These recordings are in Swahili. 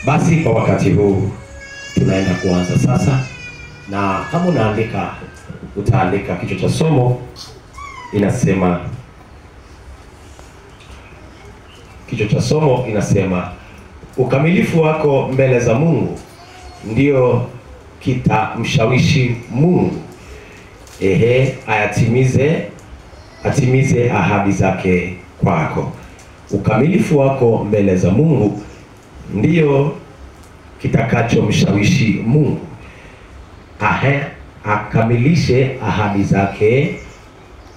Basi kwa wakati huu tunaenda kuanza sasa, na kama unaandika utaandika kichwa cha somo inasema, kichwa cha somo inasema ukamilifu wako mbele za Mungu ndio kitamshawishi Mungu atimize ahadi zake kwako. Ukamilifu wako mbele za Mungu ndio kitakachomshawishi Mungu akamilishe ahadi zake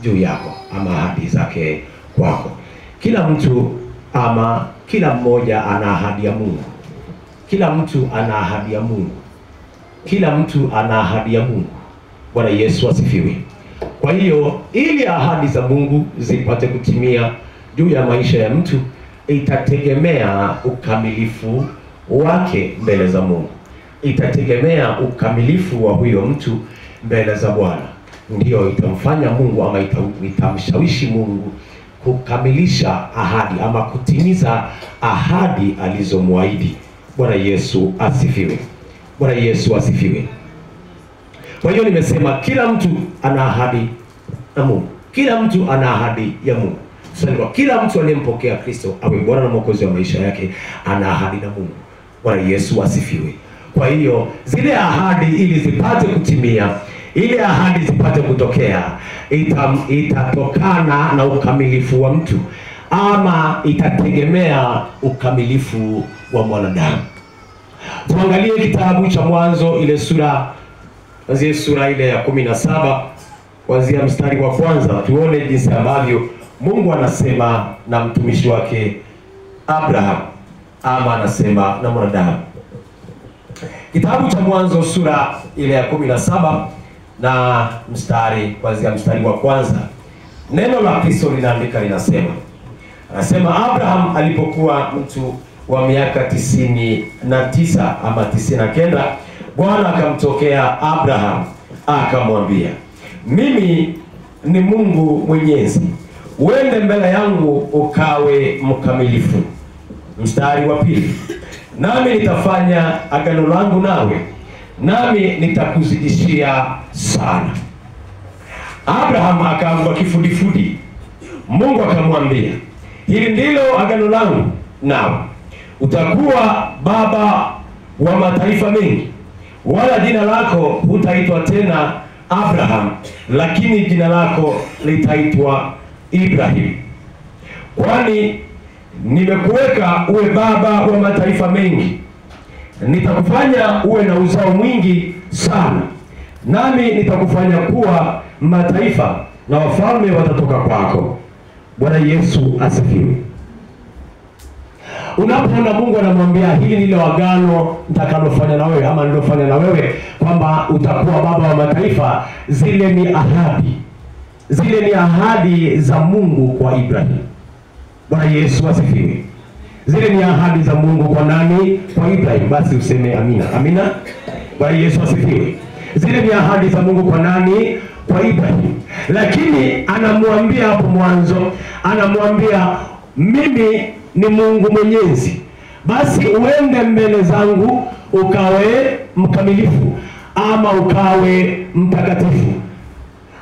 juu yako ama ahadi zake kwako. Kila mtu ama kila mmoja ana ahadi ya Mungu. Kila mtu ana ahadi ya Mungu. Kila mtu ana ahadi ya Mungu. Bwana Yesu asifiwe. Kwa hiyo ili ahadi za Mungu zipate kutimia juu ya maisha ya mtu, itategemea ukamilifu wake mbele za Mungu. Itategemea ukamilifu wa huyo mtu mbele za Bwana. Ndiyo itamfanya Mungu ama itamshawishi Mungu kukamilisha ahadi ama kutimiza ahadi alizomwahidi. Bwana Yesu asifiwe. Bwana Yesu asifiwe. Kwa hiyo nimesema kila mtu ana ahadi na Mungu. Kila mtu ana ahadi ya Mungu. Sasa kila mtu aliyempokea Kristo awe Bwana na Mwokozi wa maisha yake ana ahadi na Mungu. Bwana Yesu asifiwe. Kwa hiyo zile ahadi ili zipate kutimia, ili ahadi zipate kutokea, itatokana na ukamilifu wa mtu ama itategemea ukamilifu wa mwanadamu. Tuangalie kitabu cha Mwanzo ile sura, kuanzia sura ile ya 17 kuanzia mstari wa kwanza, tuone jinsi ambavyo Mungu anasema na mtumishi wake Abraham ama anasema na mwanadamu. Kitabu cha Mwanzo sura ile ya 17 na mstari, kuanzia mstari wa kwanza. Neno la Kristo linaandika linasema, anasema Abraham alipokuwa mtu wa miaka 99 ama 99, Bwana akamtokea Abraham akamwambia, mimi ni Mungu Mwenyezi, uende mbele yangu ukawe mkamilifu. Mstari wa pili, nami nitafanya agano langu nawe, nami nitakuzidishia sana. Abraham akaanguka kifudifudi. Mungu akamwambia, hili ndilo agano langu nawe, utakuwa baba wa mataifa mengi, wala jina lako hutaitwa tena Abraham, lakini jina lako litaitwa Ibrahim, kwani nimekuweka uwe baba wa mataifa mengi. Nitakufanya uwe na uzao mwingi sana, nami nitakufanya kuwa mataifa, na wafalme watatoka kwako. Bwana Yesu asifiwe. Unapoona Mungu anamwambia hili ndilo agano nitakalofanya na wewe ama nilofanya na wewe, kwamba utakuwa baba wa mataifa, zile ni ahadi. Zile ni ahadi za Mungu kwa Ibrahim. Bwana Yesu asifiwe. Zile ni ahadi za Mungu kwa nani? Kwa Ibrahim. Basi useme amina. Amina. Bwana Yesu asifiwe. Zile ni ahadi za Mungu kwa nani? Kwa Ibrahim. Lakini anamwambia hapo mwanzo, anamwambia mimi ni Mungu Mwenyezi, basi uende mbele zangu ukawe mkamilifu ama ukawe mtakatifu.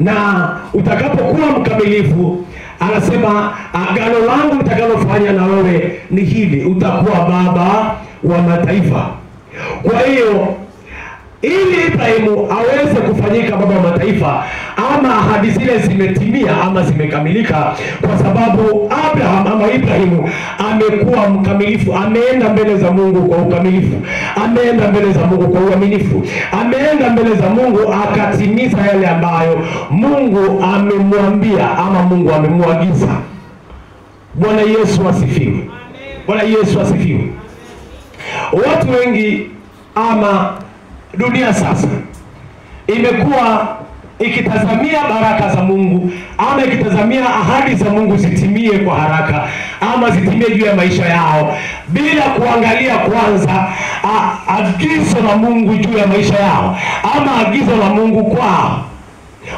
Na utakapokuwa mkamilifu, anasema agano langu nitakalofanya na wewe ni hili, utakuwa baba wa mataifa. Kwa hiyo ili Ibrahimu aweze kufanyika baba wa mataifa, ama ahadi zile zimetimia ama zimekamilika, kwa sababu Abraham ama Ibrahimu amekuwa mkamilifu, ameenda mbele za Mungu kwa ukamilifu, ameenda mbele za Mungu kwa uaminifu, ameenda mbele za Mungu akatimiza yale ambayo Mungu amemwambia ama Mungu amemwagiza. Bwana Yesu asifiwe. Bwana Yesu asifiwe. Watu wengi ama dunia sasa imekuwa ikitazamia baraka za Mungu ama ikitazamia ahadi za Mungu zitimie kwa haraka ama zitimie juu ya maisha yao bila kuangalia kwanza agizo la Mungu juu ya maisha yao ama agizo la Mungu kwao.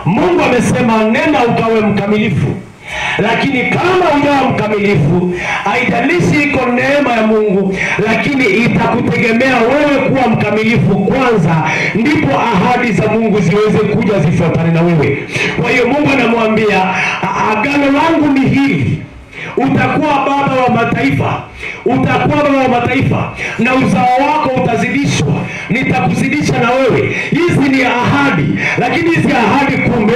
Mungu amesema nenda ukawe mkamilifu. Lakini kama hujawa mkamilifu, haijalishi iko neema ya Mungu, lakini itakutegemea wewe kuwa mkamilifu kwanza, ndipo ahadi za Mungu ziweze kuja zifuatane na wewe. Kwa hiyo Mungu anamwambia, agano langu ni hili, utakuwa baba wa mataifa, utakuwa baba wa mataifa, na uzao wako utazidishwa, nitakuzidisha na wewe. Hizi ni ahadi, lakini hizi ahadi kumbe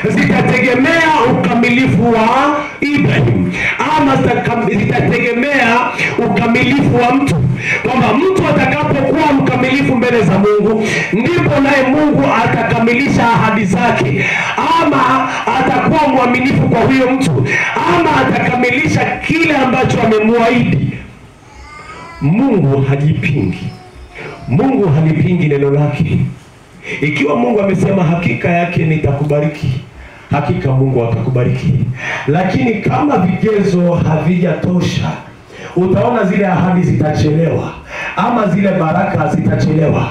zitategemea ukamilifu wa Ibrahim, ama zitategemea ukamilifu wa mtu, kwamba mtu atakapokuwa mkamilifu mbele za Mungu, ndipo naye Mungu atakamilisha ahadi zake, ama atakuwa mwaminifu kwa huyo mtu, ama atakamilisha kile ambacho amemwahidi. Mungu hajipingi. Mungu halipingi neno lake. Ikiwa Mungu amesema hakika yake nitakubariki, hakika Mungu atakubariki. Lakini kama vigezo havijatosha, utaona zile ahadi zitachelewa, ama zile baraka zitachelewa.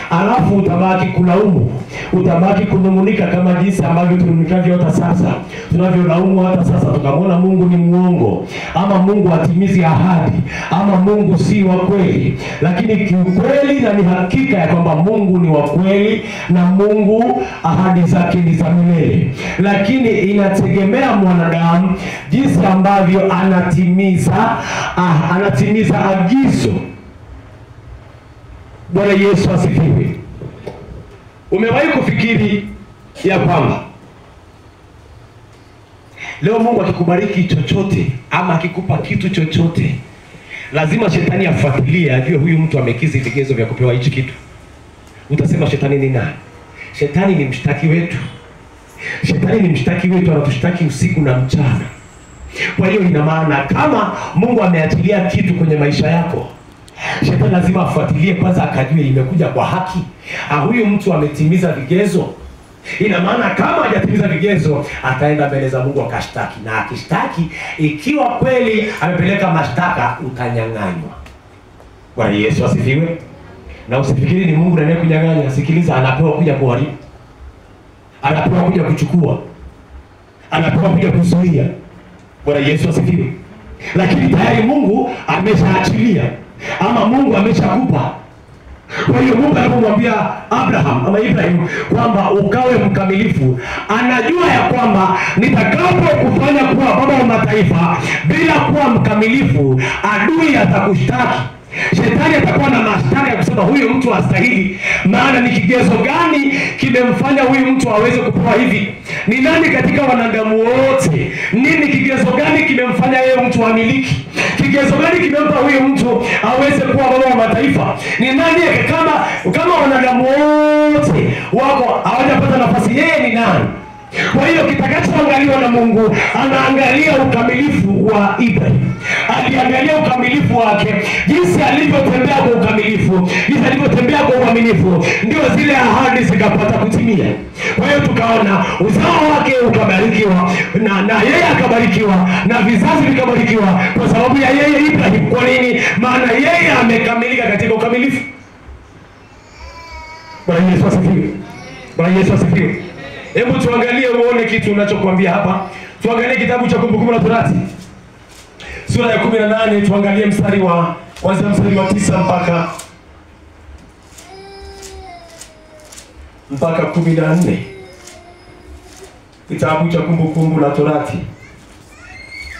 Alafu utabaki kulaumu, utabaki kunungunika kama jinsi ambavyo tununikavyo hata sasa. Tunavyolaumu hata sasa, tukamwona Mungu ni muongo, ama Mungu hatimizi ahadi, ama Mungu si wa kweli. Lakini kiukweli na ni hakika ya kwamba Mungu ni wa kweli, na Mungu ahadi zake ni za milele. Lakini inategemea mwanadamu jinsi ambavyo anatimiza agizo. Bwana Yesu asifiwe. Umewahi kufikiri ya kwamba leo Mungu akikubariki chochote ama akikupa kitu chochote, lazima shetani afuatilie ajue huyu mtu amekizi vigezo vya kupewa hichi kitu? Utasema shetani ni nani? Shetani ni mshtaki wetu. Shetani ni mshtaki wetu, anatushtaki usiku na mchana. Kwa hiyo ina maana kama Mungu ameachilia kitu kwenye maisha yako, shetani lazima afuatilie kwanza akajue imekuja kwa haki, huyu mtu ametimiza vigezo. Ina maana kama hajatimiza vigezo, ataenda mbele za Mungu akashtaki, na akishtaki, ikiwa kweli amepeleka mashtaka, utanyang'anywa. Bwana Yesu asifiwe. Na usifikiri ni Mungu anayekunyang'anya. Sikiliza, anapewa kuja kuharibu, anapewa kuja kuchukua, anapewa kuja kuzuia. Bwana Yesu asifiwe. Lakini tayari Mungu ameshaachilia, ama Mungu ameshakupa. Kwa hiyo Mungu anapomwambia Abraham ama Ibrahim kwamba ukawe mkamilifu, anajua ya kwamba nitakapokufanya kuwa baba wa mataifa bila kuwa mkamilifu, adui atakushtaki. Shetani atakuwa na mashtaka ya kusema huyu mtu hastahili. Maana ni kigezo gani kimemfanya huyu mtu aweze kupewa hivi? Ni nani katika wanadamu wote? Nini kigezo gani kimemfanya yeye mtu amiliki? Kigezo gani kimempa huyu mtu aweze kuwa baba wa mataifa? Ni nani kama wanadamu wote wako hawajapata nafasi, yeye ni nani? Kwa hiyo kitakachoangaliwa na Mungu, anaangalia ukamilifu wa Ibrahim. Aliangalia ukamilifu wake, jinsi alivyotembea kwa ukamilifu, jinsi alivyotembea kwa uaminifu, ndio zile ahadi zikapata kutimia. Kwa hiyo tukaona uzao wake ukabarikiwa, na yeye akabarikiwa, na vizazi vikabarikiwa kwa sababu ya yeye Ibrahim. Kwa nini? Maana yeye amekamilika katika ukamilifu. Bwana Yesu asifiwe. Bwana Yesu asifiwe. Hebu tuangalie uone kitu unachokuambia hapa. Tuangalie kitabu cha Kumbukumbu la Torati sura ya 18, tuangalie mstari wa kwanza, mstari wa 9 mpaka 14. Kitabu cha Kumbukumbu la Torati.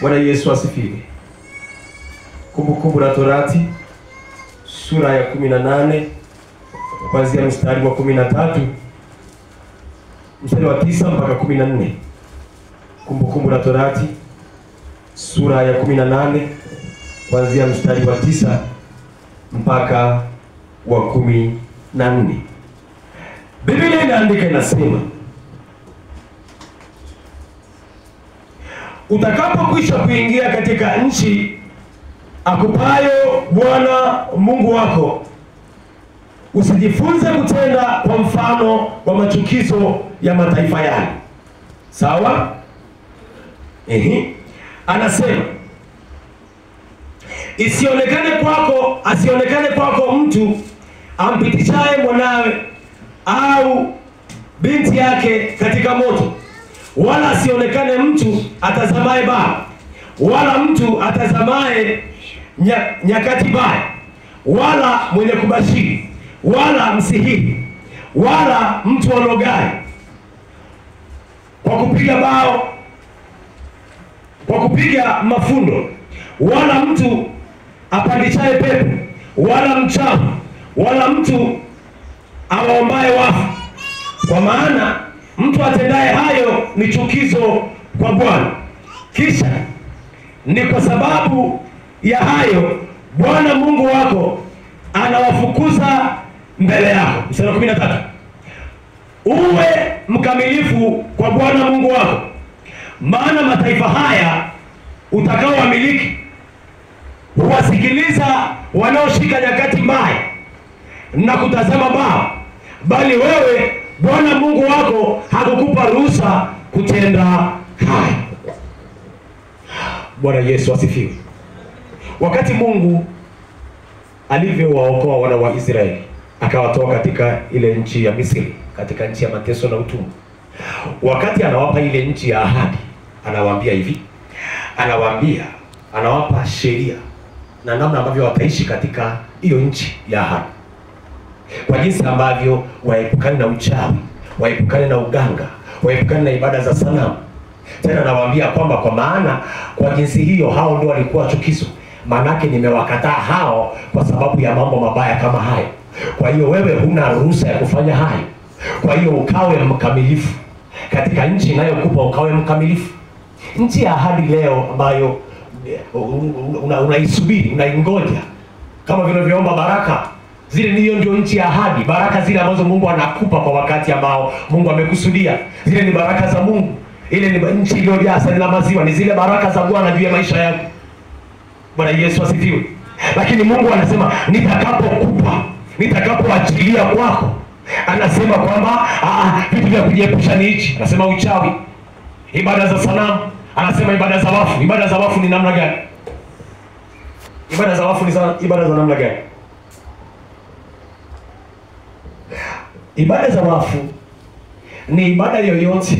Bwana Yesu asifiwe. Kumbukumbu la Torati sura ya 18 kuanzia mstari wa 13, mstari wa 9 mpaka 14. Kumbukumbu la Torati sura ya 18 kuanzia mstari wa 9 mpaka wa 14. Biblia inaandika, inasema, utakapokwisha kuingia katika nchi akupayo Bwana Mungu wako, usijifunze kutenda kwa mfano wa machukizo ya mataifa yale. Sawa? Anasema asionekane kwako mtu ampitishaye mwanawe au binti yake katika moto, Wala asionekane mtu atazamaye baa, wala mtu atazamaye nyakati baya, wala mwenye kubashiri, wala msihiri, wala mtu alogaye kwa kupiga bao, kwa kupiga mafundo, wala mtu apandishaye pepo, wala mchawi, wala mtu awaombaye wafu. Kwa maana mtu atendaye hayo ni chukizo kwa Bwana. Kisha ni kwa sababu ya hayo Bwana Mungu wako anawafukuza mbele yako. Mstari wa 13. Uwe mkamilifu kwa Bwana Mungu wako, maana mataifa haya utakaowamiliki huwasikiliza wanaoshika nyakati mbaya na kutazama baa, bali wewe Bwana Mungu wako hakukupa ruhusa kutenda haya. Bwana Yesu asifiwe. Wakati Mungu alivyowaokoa wana wa Israeli, akawatoa katika ile nchi ya Misri, katika nchi ya mateso na utumwa, wakati anawapa ile nchi ya ahadi, anawaambia hivi, anawaambia, anawapa sheria na namna ambavyo wataishi katika hiyo nchi ya ahadi, kwa jinsi ambavyo waepukane na uchawi, waepukane na uganga, waepukane na ibada za sanamu. Tena anawaambia kwamba kwa maana kwa jinsi hiyo hao ndio walikuwa chukizo, manake nimewakataa hao kwa sababu ya mambo mabaya kama hayo. Kwa hiyo wewe huna ruhusa ya kufanya hayo. Kwa hiyo ukawe mkamilifu katika nchi inayokupa, ukawe mkamilifu. Nchi ya ahadi leo ambayo unaisubiri, unaingoja kama vile unavyoomba baraka zile, ndiyo ndio nchi ya ahadi. Baraka zile ambazo Mungu anakupa kwa wakati ambao Mungu amekusudia, zile ni baraka za Mungu. Ile ni nchi iliyojaa asali na maziwa, ni zile baraka za Bwana juu ya maisha yako. Bwana Yesu asifiwe. Lakini Mungu anasema nitakapokupa, nitakapoachilia kwako, anasema kwamba vitu vya kujiepusha ni hichi. Anasema uchawi, ibada za sanamu, anasema ibada za wafu. Ibada za wafu ni namna gani? Ibada za wafu ni ibada za namna gani? Ibada za wafu ni ibada yoyote,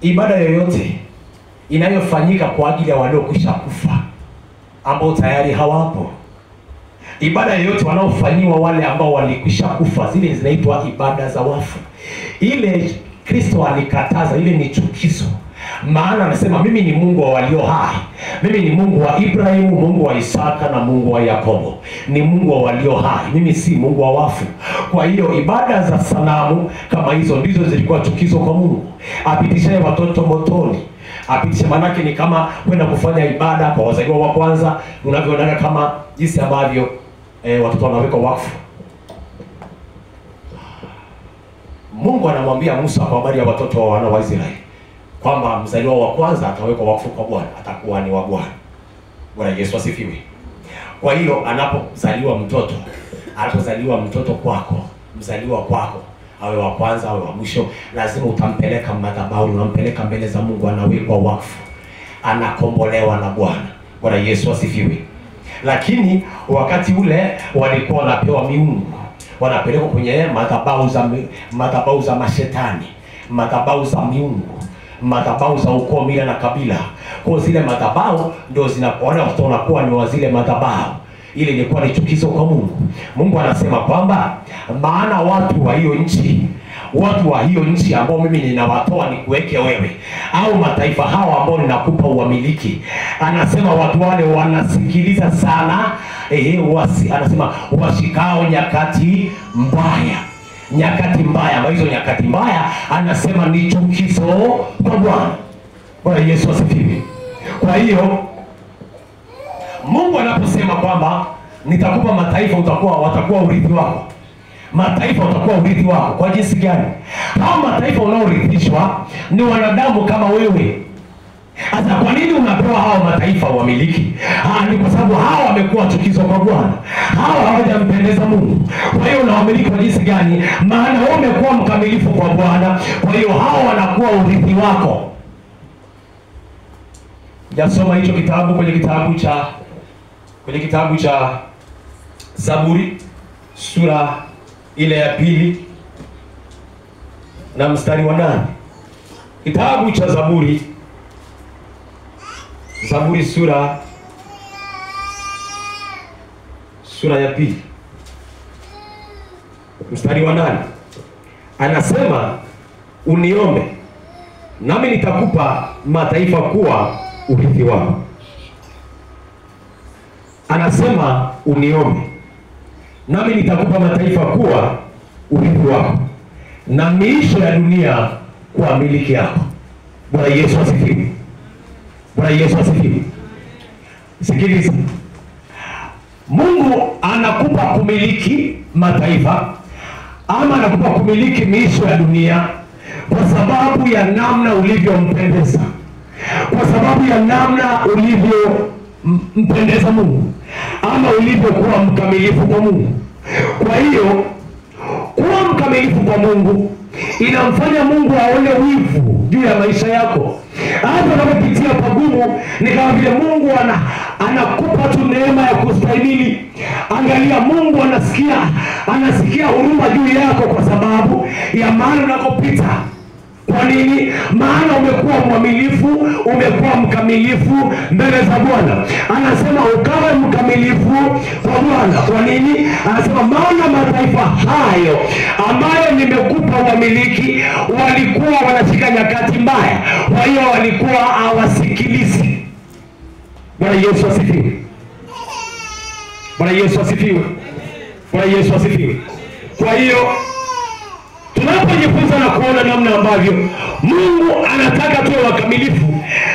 ibada yoyote inayofanyika kwa ajili ya waliokwisha kufa, ambao tayari hawapo. Ibada yoyote wanaofanyiwa wale ambao walikwisha kufa, zile zinaitwa ibada za wafu. Ile Kristo alikataza, ile ni chukizo. Maana anasema mimi ni Mungu wa walio hai, mimi ni Mungu wa Ibrahimu, Mungu wa Isaka na Mungu wa Yakobo. Ni Mungu wa walio hai, mimi si Mungu wa wafu. Kwa hiyo ibada za sanamu kama hizo ndizo zilikuwa chukizo kwa Mungu. Apitishaye watoto motoni, apitisha, manake ni kama kwenda kufanya ibada kwa wazaliwa wa kwanza, unavyoona kama jinsi ambavyo watoto wanawekwa wakfu. Mungu anamwambia Musa kwa habari ya watoto wa wana wa Israeli kwamba mzaliwa wa kwanza atawekwa wakfu kwa Bwana, atakuwa ni wa Bwana. Bwana Yesu asifiwe. Kwa hiyo anapozaliwa mtoto, anapozaliwa mtoto kwako, mzaliwa kwako, awe wa kwanza awe wa mwisho, lazima utampeleka madhabahuni, unampeleka mbele za Mungu, anawekwa wakfu, anakombolewa na Bwana. Bwana Yesu asifiwe. Lakini wakati ule walikuwa wanapewa miungu, wanapelekwa kwenye madhabahu za mashetani, madhabahu za miungu, madhabahu za ukoo, mila na kabila. Kwa zile madhabahu ndio zinapoona watoto wanakuwa ni wa zile madhabahu. Ile ilikuwa ni chukizo kwa Mungu. Mungu anasema kwamba maana watu wa hiyo nchi, watu wa hiyo nchi ambao mimi ninawatoa nikuweke wewe, au mataifa hawa ambao ninakupa uamiliki, anasema watu wale wanasikiliza sana, anasema washikao nyakati mbaya. Nyakati mbaya, ambazo hizo nyakati mbaya anasema ni chukizo kwa Bwana. Bwana Yesu asifiwe. Kwa hiyo Mungu anaposema kwamba nitakupa mataifa, watakuwa urithi wako. Mataifa watakuwa urithi wako. Kwa jinsi gani? Hao mataifa unaorithishwa ni wanadamu kama wewe. Sasa kwa nini unapewa hao mataifa wamiliki? Ni kwa sababu hao wamekuwa chukizo kwa Bwana. Hao hawajampendeza Mungu. Kwa hiyo unawamiliki kwa jinsi gani? Maana wewe umekuwa mkamilifu kwa Bwana. Kwa hiyo hao wanakuwa urithi wako. Jasoma hicho kitabu kwenye kitabu cha Zaburi sura ile ya 2 na mstari wa 8. Kitabu cha Zaburi, Zaburi sura ya 2 mstari wa 8, anasema uniombe nami nitakupa mataifa kuwa urithi wako. Anasema uniombe nami nitakupa mataifa kuwa urithi wako na miisho ya dunia kuwa miliki yako. Bwana Yesu asifiwe. Bwana Yesu asifiwe. Sikiliza, Mungu anakupa kumiliki mataifa ama anakupa kumiliki miisho ya dunia kwa sababu ya namna ulivyompendeza, kwa sababu ya namna ulivyompendeza Mungu ama ulivyokuwa mkamilifu kwa Mungu. Kwa hiyo kuwa mkamilifu kwa Mungu inamfanya Mungu aone wivu juu ya maisha yako. Hata unapopitia pagumu, ni kama vile Mungu anakupa tu neema ya kustahimili. Angalia, Mungu anasikia huruma juu yako kwa sababu ya mahali unakopita. Kwa nini? Maana umekuwa mwaminifu, umekuwa mkamilifu mbele za Bwana. Anasema ukawe mkamilifu kwa Bwana. Kwa nini? Anasema maana mataifa hayo ambayo nimekupa wamiliki walikuwa wanashika nyakati mbaya, kwa hiyo walikuwa hawasikilizi. Bwana Yesu asifiwe. Bwana Yesu asifiwe. Bwana Yesu asifiwe. Kwa hiyo tunapojifunza na kuona namna ambavyo Mungu anataka tuwe wakamilifu,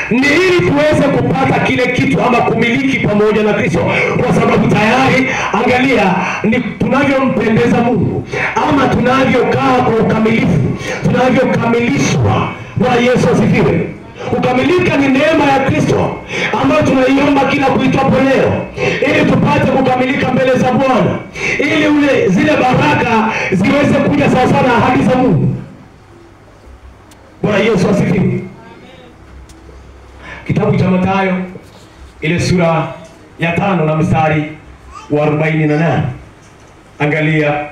ni ili tuweze kupata kile kitu ama kumiliki pamoja na Kristo, kwa sababu tayari, angalia, ni tunavyompendeza Mungu ama tunavyokaa kwa ukamilifu, tunavyokamilishwa. Bwana Yesu asifiwe. Kukamilika ni neema ya Kristo ambayo tunaiomba kila kuitwapo leo, ili tupate kukamilika mbele za Bwana, ili zile baraka ziweze kuja sawa sawa na ahadi za Mungu. Bwana Yesu asifiwe. Kitabu cha Mathayo ile sura ya 5 na mstari wa 48. Angalia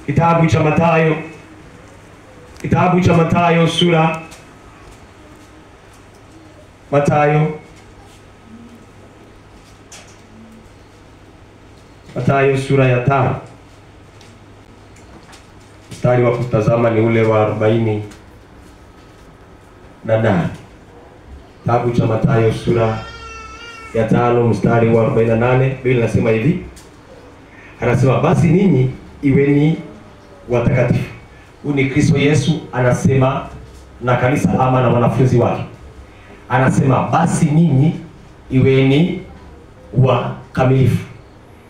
kitabu cha Mathayo, kitabu cha Mathayo sura Mathayo sura ya 5 mstari wa kutazama ni ule wa 48. Kitabu cha Mathayo sura ya 5 mstari wa 48, Biblia inasema hivi. Anasema basi ninyi iweni watakatifu. Huyu ni Kristo Yesu anasema na kanisa ama na wanafunzi wake. Anasema basi ninyi iweni wakamilifu.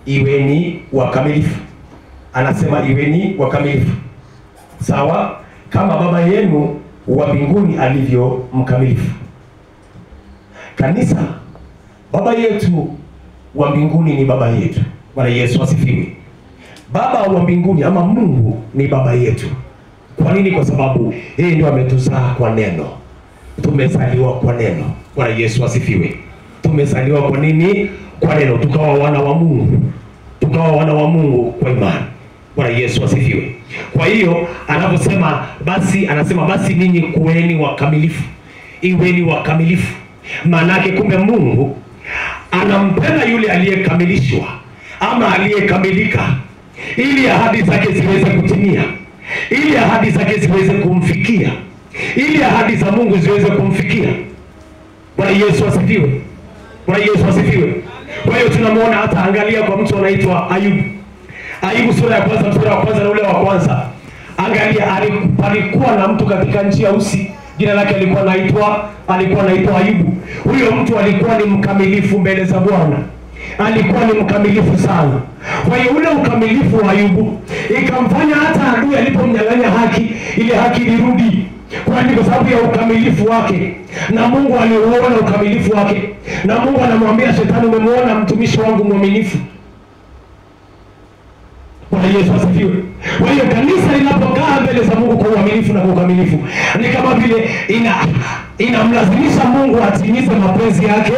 Iweni wakamilifu. Anasema iweni wakamilifu. Sawa, kama baba yenu wa mbinguni alivyo mkamilifu. Kanisa, baba yetu wa mbinguni ni baba yetu. Bwana Yesu asifiwe. Baba wa mbinguni ama Mungu ni baba yetu. Kwa nini? Kwa sababu yeye ndio ametuzaa kwa neno. Tumezaliwa kwa neno. Bwana Yesu asifiwe. Tumezaliwa kwa nini? Kwa neno. Tukawa wana wa Mungu. Tukawa wana wa Mungu kwa imani. Bwana Yesu asifiwe. Kwa hiyo anaposema basi, anasema basi ninyi kuweni wakamilifu. Iweni wakamilifu. Maana yake kumbe Mungu anampenda yule aliyekamilishwa ama aliyekamilika, ili ahadi zake ziweze kutimia, ili ahadi zake ziweze kumfikia, ili ahadi za Mungu ziweze kumfikia. Bwana Yesu asifiwe. Bwana Yesu asifiwe. Kwa hiyo tunamuona hata, angalia kwa mtu anaitwa Ayubu. Ayubu sura ya kwanza, mstari wa kwanza na ule wa kwanza. Angalia, alikuwa na mtu katika nchi ya Usi, jina lake alikuwa anaitwa Ayubu. Huyo mtu alikuwa ni mkamilifu mbele za Bwana. Alikuwa ni mkamilifu sana. Kwa hiyo ule ukamilifu wa Ayubu ikamfanya hata adui alipomnyang'anya haki, ile haki ilirudi. Kwani kwa sababu ya ukamilifu wake. Na Mungu aliuona ukamilifu wake. Na Mungu anamwambia Shetani, umemuona mtumishi wangu mwaminifu. Bwana Yesu asifiwe. Kwa hiyo kanisa linapokaa mbele za Mungu kwa uaminifu na kwa ukamilifu, ni kama vile inamlazimisha Mungu atimize mapenzi yake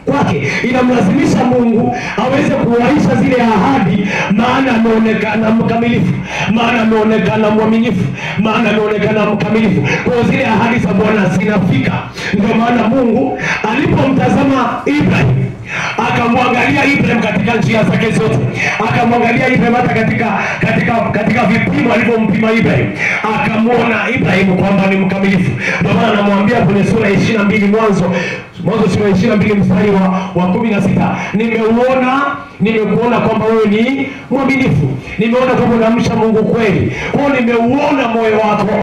kwake. Inamlazimisha Mungu aweze kuwaisha zile ahadi, maana ameona ameonekana mkamilifu, maana ameonekana mwaminifu, maana ameonekana mkamilifu. Kwa zile ahadi za Bwana zinafika. Ndio maana Mungu alipomtazama Ibrahim, akamwangalia Ibrahim katika njia zake zote, akamwangalia Ibrahim hata katika vipimo alivyompima Ibrahim, akamwona Ibrahim kwamba ni mkamilifu. Ndio maana anamwambia kwenye sura 22 Mwanzo sura 22 mstari wa 16, nimekuona kwamba wewe ni mwaminifu, nimeona kwamba unamcha Mungu kweli, kwa hiyo nimeuona moyo wako.